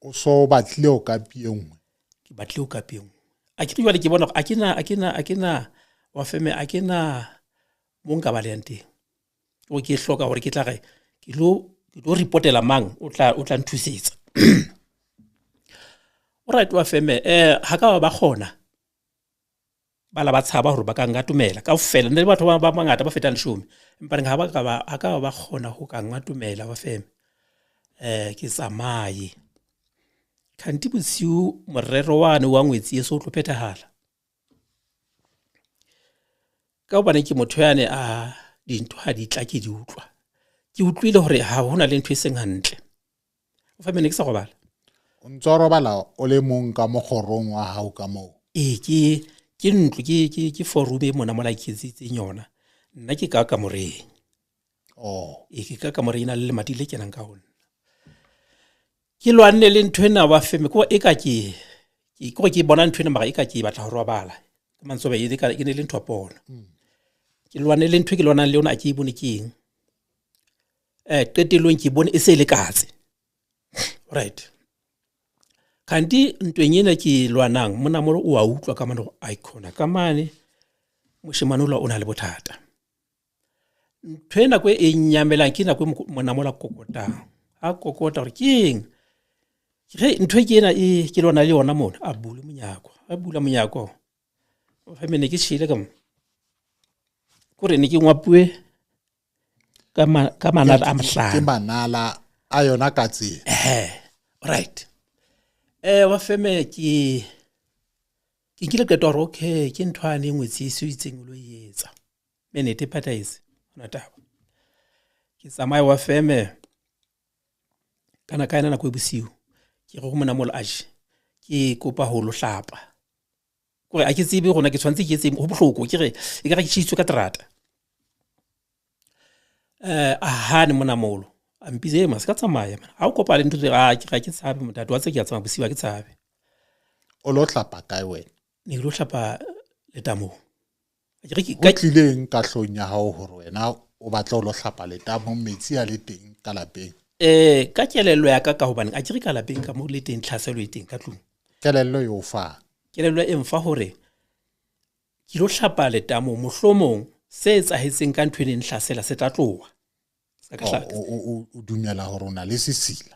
O so batlile o kapi e nngwe. Ke batlile o kapi e nngwe. A ke jwale ke bona gore a ke na wa feme, a ke na mo nka balehang teng. O ke hloka gore ke tla re ke tlo reportela mang, o tla nthusetsa. Alright, wa feme, ha ka ba kgona ba la ba tshaba hore ba ka ngatomela kaofela, ne le batho ba bangata ba fetang 10, empa ha ba ka ba ha ka ba kgona ho ka ngatomela wa feme. Ke tsamaye kanti bosiu morero wane wa ngwetsi e so tlo phethahala, ka hobane ke motho yane a dintho ha di tla ke di utlwa, ke utlwile hore ha hona le ntho e seng hantle o fa mene ke sa robala. O ntso robala o le mong ka mokgorong wa hao ka moo? Ee, ke ntlo, ke four room e mona mola ke etseditseng yona nna, ke ka kamoreng. Oh. Ee, ke ka kamoreng, e na le lemati le kenang ka ho nna. Ke lwanne le ntho ena wa feme, ko e ka ke kore ke bona ntho ena, mara e ka ke batla ho robala, ka mantswe ba e ka ke ne le ntho ya pono. Ke lwane le ntho e ke lwanang le yona, a ke e bone ke eng. Qetellong ke bone e se e le katse. Right, kanti ntweng ena ke lwanang mona mo, o a utlwa ka mane hore ai khona ka mane moshemane ola o na le bothata. Ntho e nako e nyamelang ke nako e mona mola kokotang, a kokota hore ke eng ge ntho e ke ena e ke lwana le yona mona. A bule monyako, a bula monyako fa mene ke tjhele ka mo, kore ne ke ngwapuwe ka manala a Ke mahlano. Manala a yona katse. Ehe, right, wa feme, ke nkile qeto hore okay, ke ntho ane e ngwetsi e se itseng o lo e etsa menete phataese hona taba. Ke tsamaye wa feme kana ka ena nako e bosiu, ke re ho monamolo, aje ke kopa ho lo hlapa, kore a ke tsebe gona ke tshwanetse ke etseng, ho bohloko, ke re e ka re ke tjhisitswe ka terata. A hane monamolo, a mpitse e ma se ka tsamaya man, ha o kopa le ntho tse a ke ga ke tshabe motate wa tse, ke a tsamaya bosiu, ha ke tshabe. O lo hlapa kae wena? Ne ke lo hlapa letamong. Ke re Ho tlileng kahlong ya hao hore wena o batla ho lo hlapa letamong, metsi a le teng ka lapeng? Ka kelello ya ka, ka hobane a ke re ka lapeng ka mo le teng tlhaselo e teng ka tlung. Kelello e o fang? Kelello e mfa hore ke lo hlapa letamong, mohlomong se etsahetseng ka ntho e neng hlasela se tla tloha. Se ka O dumela hore o na le sesila?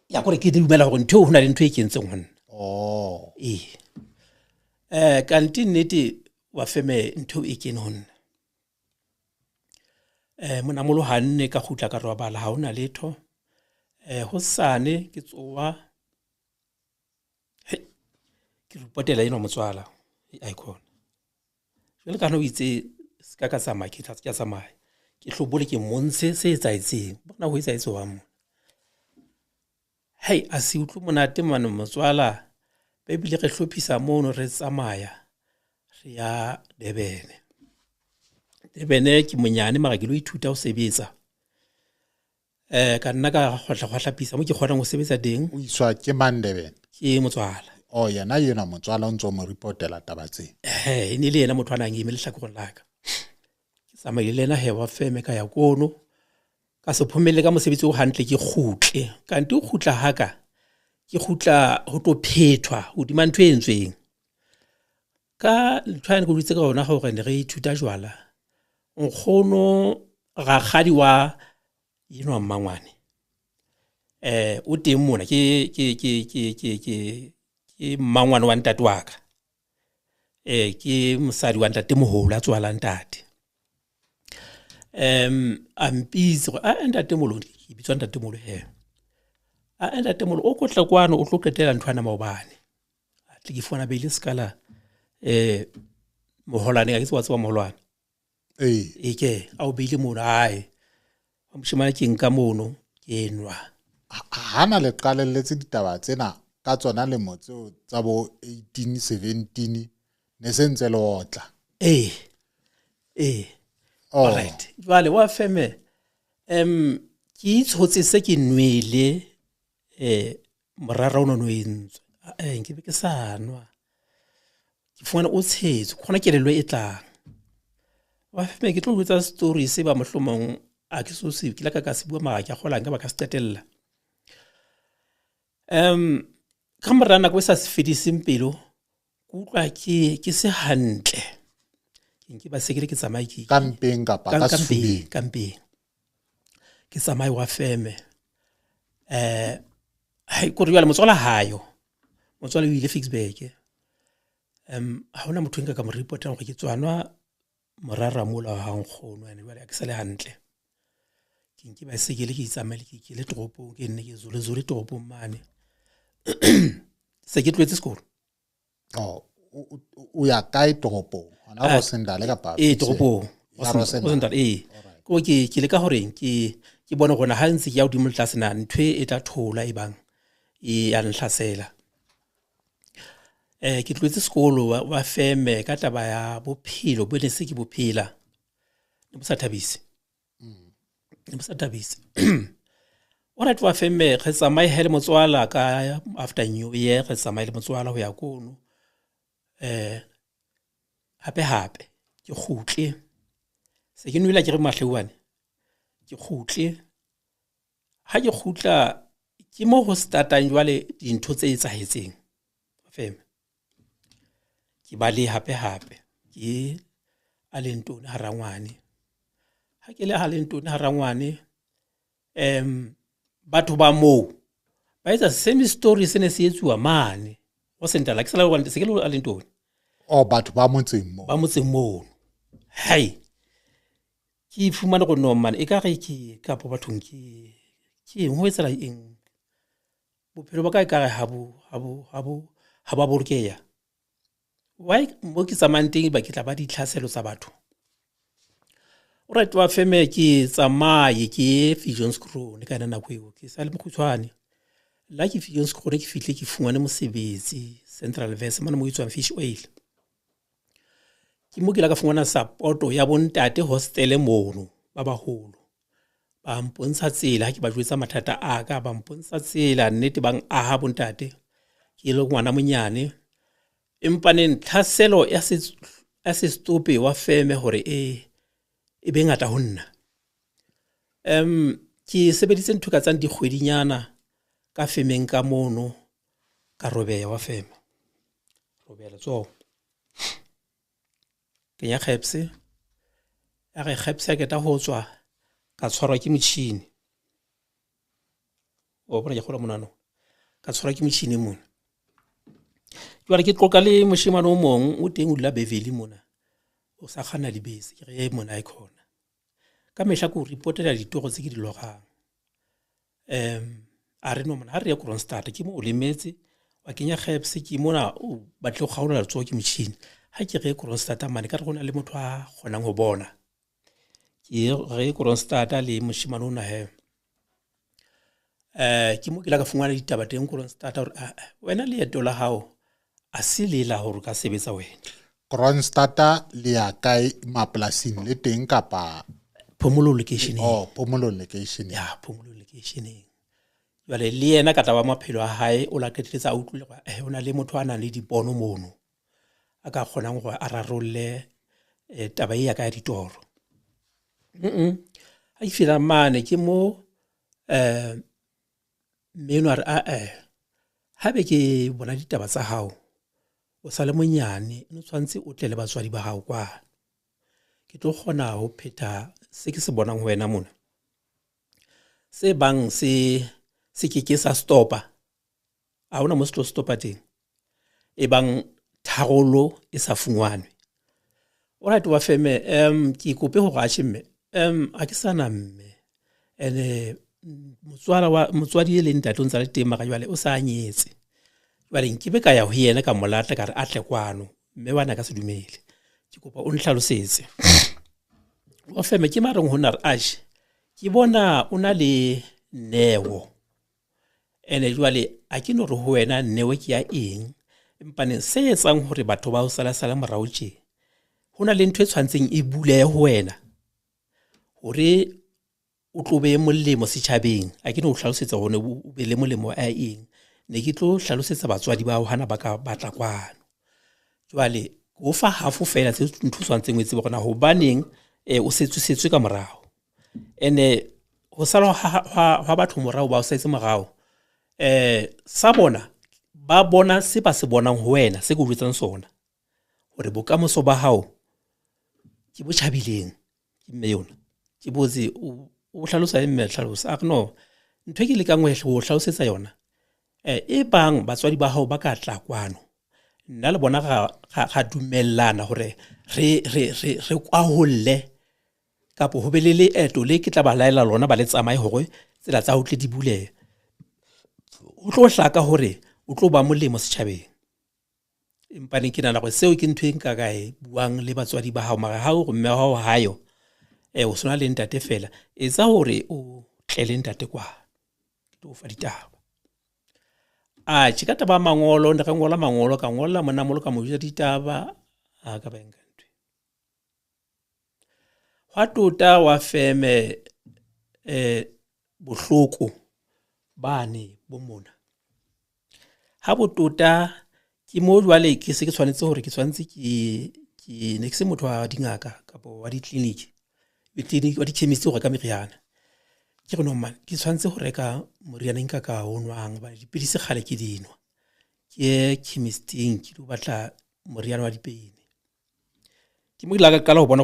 Ya, kore ke dumela hore ntho eo ho na le ntho e kentseng ho nna. Oh. Ee, kanti nnete wa feme ntho e kene ho nna. Monamolo hanne ka kgutla ka robala, ha hona letho. Hosane ke tsoha, he, ke reportela enwa motswala icon. Jwale ka hona o itse se ka ka tsamaya, ke tla ke tsamaya ke hlobole, ke montshe se etsahetseng, bona ho etsahetse wa mona. Hei, a se utlwe monate mane motswala, ba ebile re hlophisa mono, re tsamaya re ya Durban. Durban ke monyane mara ke lo ithuta ho sebetsa. Ka nna ka kgwahla kgwahlapisa mo ke kgonang ho sebetsa teng. O iswa ke mang Durban? Ke motswala. Oh, yena yena motswala o ntso mo reportela taba tse. E ne le yena motho a nang eme lehlakoreng la ka. Ke tsamaile le yena he wa feme, ka ya kono, ka se phomelle ka mosebetsi o hantle, ke kgutle. Kanti o kgutla haka, ke kgutla ho tlo phethwa hodima ntho e entsweng. Ka ntho yane ke dutse ka yona hore ne re ithuta jwala. Nkgono rakgadi wa enwa mmangwane o teng mona, ke mmangwane wa ntate wa ka. Ke mosadi wa ntate moholo a tswalang ntate. A mpitse hore a ntate moholo, ke bitswa ntate moholo he. A ntate moholo o kotla kwano, o tlo qetela ntho ana maobane. A tle ke fumana beile sekala moholwane, ka ke tseba moholwane. Ee. E ke a o beile mono, hae. Wa moshemane ke nka mono ke nwa. Hana le qalelletse ditaba tsena ka tsona lemo tseo tsa bo 18 17, ne se ntse le otla? Ee. Ee. Oh. Alright. Jwale wa feme, ke itshotse se ke nwele morara o no entswe. Nke be ke sa nwa. Ke fumana o tshetswe, khona kelello e tlang. Wa feme, ke tlo botsa story se ba mohlomong a ke so se ke la ka ka se bua, mara ke a kgola nka ba ka se qetella. Ka mora nako e sa se fediseng pelo, ke utlwa ke se hantle. Ke nke basekele ke tsamaye ke ka mpeng kapa ka sefubeng? Ka mpeng. Ke tsamaye wa feme. Hai kore jwale motswala hayo. Motswala o ile Ficksburg. Ha hona motho e nka ka mo reportang hore ke tswanwa morara mola wa nkgono ene jwale ha ke sale hantle. Ke nke baesekele ke itsamaele ke ikele toropong, ke nne ke zole zole toropong mane. Se ke tlohetse sekolo. Oh, o ya kae toropong? Hona Rosendal kapa? Eh, toropong. Rosendal, eh. Ko ke leka hore ke bone hore ha ntse ke ya hodimo le tlase na ntho e tla thola e bang e ya nhlasela. Ke tlohetse sekolo wa feme ka taba ya bophelo bo ne se ke bophela. Ne bo sa thabise. Ne bo sa thabise. Alright, wa feme re tsamaye hele motswala ka after New Year, re tsamaye le motswala ho ya kono. Hape hape ke kgutle. Se ke nwela ke re mahleuwane. Ke kgutle. Ha ke kgutla ke mo ho startang jwale dintho tse etsahetseng. Feme. Ke bale hape hape. Ke a lentone harangwane. Ha ke le ha lentone harangwane, batho ba moo ba etsa same story se ne se etsuwa mane. Ho sentala ke sala hobane se ke le a lentone. Oh, batho ba motseng moo. Ba motseng moo. Hai. Ke fumane go no man e ka re ke ka po bathong ke eng ho etsala eng. Bophelo ba ka e ka re ha bo ha bo ha bo ha ba bolokeya. Why mo ke tsamayang teng ba ke tla ba ditlhaselo tsa batho. Alright, wa feme ke tsamaye ke Viljoenskroon ka yona nako eo ke sa le mokgutshwane. La ke Viljoenskroon ke fihle ke fumane mosebetsi Central Verse mane mo etswang fish oil. Ke mo ke la ka fumana support ya bontate hostel mono ba baholo. Ba mpontsha tsela ha ke ba jwetsa mathata a ka, ba mpontsha tsela nnete bang aha bontate. Ke le ngwana monyane. Empa neng tlhaselo ya se stope wa feme hore e be ngata ho nna. Ke sebeditse ntho ka tsang dikgwedinyana ka femeng ka mono ka robeya wa feme. Robeya letsoho. Kenya kgepse. Ya re kgepse ya keta ho tswa ka tshwarwa ke motjhini. O bona ke kgola monano. Ka tshwarwa ke motjhini mona. Jwale ke qoqa le moshemane o mong o teng o dula Beverly mona. O sa kganna dibese ke re mona e khona. Ka mehla ke o reportela ditoro tse ke di lorang. A re no mona ha re ya Kroonstad ke mo o lemetse wa kenya kgepse ke mona o batle ho kgaola letsoho ke motjhini. Ha ke re Kroonstad mane ka re hona le motho a kgonang ho bona. Ke re Kroonstad le moshemane ona he. Ke mo ke la ka fumana ditaba teng Kroonstad hore wena leeto la hao a se le la hore ka sebetsa wena. Kroonstad le ya kae mapolasing le teng kapa Phomolo location? Oh, Phomolo location. Ya, Phomolo location. Jwale le yena ka taba maphelo a hae o la qetelletse a utlwile hore ho na le motho a nang le dipono mono a ka kgonang hore a rarolle taba e ya ka ya ditoro. Ha ke fihla mane ke mo mme enwa a re ha be ke bona ditaba tsa hao o sa le monyane o tshwantse o tle le batswadi ba hao kwa. Ke tlo kgona ho phetha se ke se bonang ho wena mona. Se bang se ke ke sa stopa. Ha hona mo se tlo stopa teng. E bang tharollo e sa fungwanwe. Alright, wa feme ke kope hore atjhe mme ha ke sana mme. Ene motswala wa motswadi e leng ntate o ntsa le teng mara jwale o sa nyetse. Jwale nkebe ka ya ho yena ka mo lata ka re atle kwano mme wa na ka se dumele. Ke kopa o nhlalosetse. Wa feme ke mareng ho nna re atjhe ke bona o na le neo. Ene jwale a ke no re ho wena neo ke ya eng empa ne se etsang hore batho ba o sala sala morao tje. Ho na le ntho e tshwantseng e bulehe ho wena hore o tlo be molemo setjhabeng. A ke no hlalosetsa hore o be le molemo a eng. Ne ke tlo hlalosetsa batswadi ba hao hana ba ka batla kwano. Jwale ho fa half feela tse ntho tshwantseng o e tsebe hore na hobaneng o setswe ka morao. Ene ho sala ha batho morao ba o setse morao. Sa bona ba bona se ba se bonang ho wena, se ke o jwetsang sona hore bokamoso ba hao ke bo tjhabileng. Ke mme yona ke botse o hlalosa e mme hlalosa a re no, ntho e ke lekang ho hlalosetsa yona, e bang batswadi ba hao ba ka tla kwano, nna le bona ra dumellana hore re kwaholle kapo ho be le leeto le ke tla ba laela lona ba le tsamaye hore tsela tsa ho tle di bulehe. Ho tlo hlaka hore o tlo ba molemo setjhabeng. Empa ne ke nahana hore seo ke ntho e nka ka e buang le batswadi ba hao, mara ha o re mme wa hao hayo, o sona le ntate fela, etsa hore o tle le ntate kwa, ke tlo o fa ditaba. Atjhe, ka taba ya mangolo, ne re ngola mangolo, ka ngolla monamolo, ka mo jwetsa ditaba, a ka ba nka ntho. Hwa tota wa feme bohloko bane bo mona. Ha bo tota ke mo jwale ke se ke tshwanetse hore ke tshwanetse ke ne ke se motho wa dingaka kapa wa di-clinic, di-clinic wa di-chemist ho reka meriana. Ke re no man, ke tshwanetse ho reka moriana nka ka o nwang hobane dipidisi kgale ke di nwa. Ke ye chemist-ing ke lo batla moriana wa dipeini. Ke mo ke la ka qala ho bona.